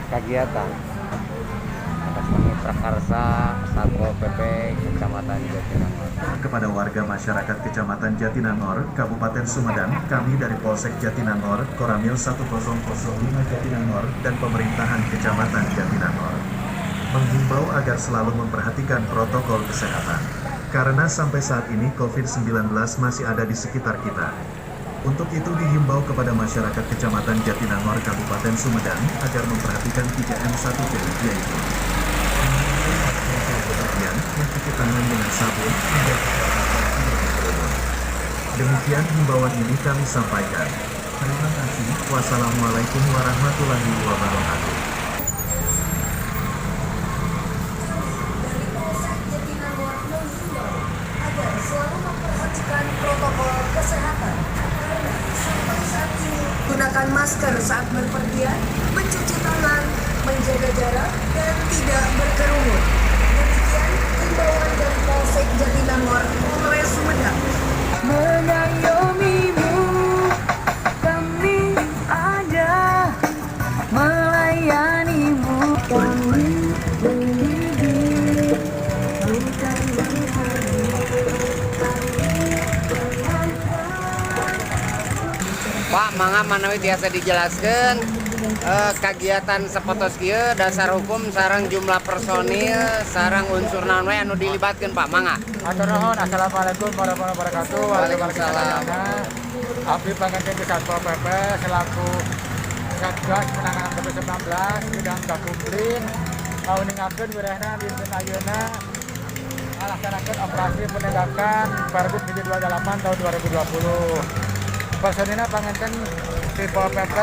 Kegiatan atas nami Prakarsa Satpol PP Kecamatan Jatinangor. Kepada warga masyarakat Kecamatan Jatinangor, Kabupaten Sumedang, kami dari Polsek Jatinangor, Koramil 1005 Jatinangor, dan Pemerintahan Kecamatan Jatinangor menghimbau agar selalu memperhatikan protokol kesehatan. Karena sampai saat ini COVID-19 masih ada di sekitar kita. Untuk itu dihimbau kepada masyarakat Kecamatan Jatinangor, Kabupaten Sumedang agar memperhatikan 3M 1P, yaitu memakai masker saat bepergian, mencuci tangan dengan sabun, menjaga jarak, dan tidak berkerumun. Demikian himbauan ini kami sampaikan. Terima kasih. Wassalamualaikum warahmatullahi wabarakatuh. Dari Polsek Jatinangor menghimbau agar selalu memperhatikan protokol kesehatan karena sampai saat ini gunakan masker saat berpergian, mencuci tangan, menjaga jarak, dan tidak berkerumun. Demikian himbauan dari Polsek Jatinangor, Polres Sumedang. Mengayomimu, kami ada melayanimu, kami mendidik, bukan menghargai, kami mengantar. Pak, mangga manawi tiasa dijelaskan kegiatan sapertos kieu, dasar hukum sareng jumlah personil sareng unsur naon wae anu dilibatkeun, Pak, mangga. Hatur nuhun. Assalamualaikum warahmatullahi wabarakatuh. Waalaikumsalam. Abdi panganten di Satpol PP selaku Satgas Penanganan COVID-19 bidang Gakumlin ngauningakeun wirehna dinten ayeuna ngalaksanakeun operasi penegakan Pergub 728 tahun 2020. Personilna panganten di Pol PP,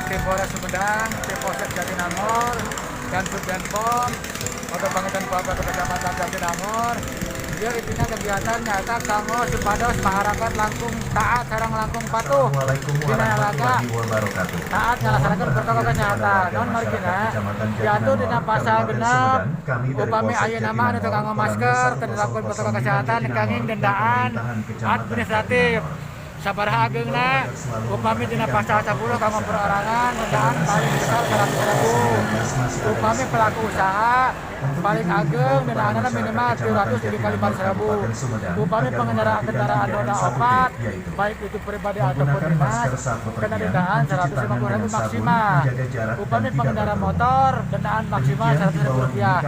tim Polres Sumedang, tim Polsek Jatinangor, dan Subdenpom, atau panganten Pol PP Kecamatan Jatinangor. Ieu intinya kegiatan nyata kanggo supados masyarakat langkung taat sareng langkung patuh Assalamualaikum dina raga warahmatullahi wabarakatuh. Taat ngalaksanakeun protokol kesehatan. Non margina diatur dina pasal 6, upami ayeuna mah anu teu kanggo masker, teu dilakukan protokol kesehatan, kenging dendaan administratif sabaraha ageungna. Upami dina pasal 10 kanggo perorangan, dendaan paling besar 100.000. Upami pelaku usaha, paling ageng dendaanna minimal 300 kali 500.000. Upami pengendara kendaraan roda opat, baik itu pribadi ataupun dinas, kena dendaan 150.000 maksimal. Upami pengendara motor, dendaan maksimal 100.000 rupiah.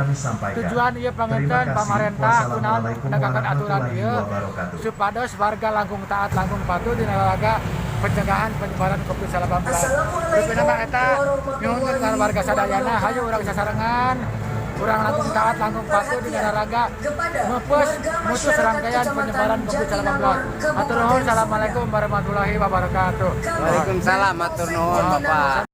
Tujuan ieu panginten pamarentah kunaon menegakkan aturan ieu, supados warga langkung taat, langkung patuh dina raga pencegahan penyebaran COVID-19. Rupina mah eta. Nyuhunkeun ka warga sadayana, hayu urang sasarengan, urang langkung taat, langkung patuh dina raga mepes mutus rangkaian penyebaran COVID-19. Hatur nuhun. Assalamualaikum warahmatullahi wabarakatuh. Waalaikumsalam, hatur nuhun, Bapak.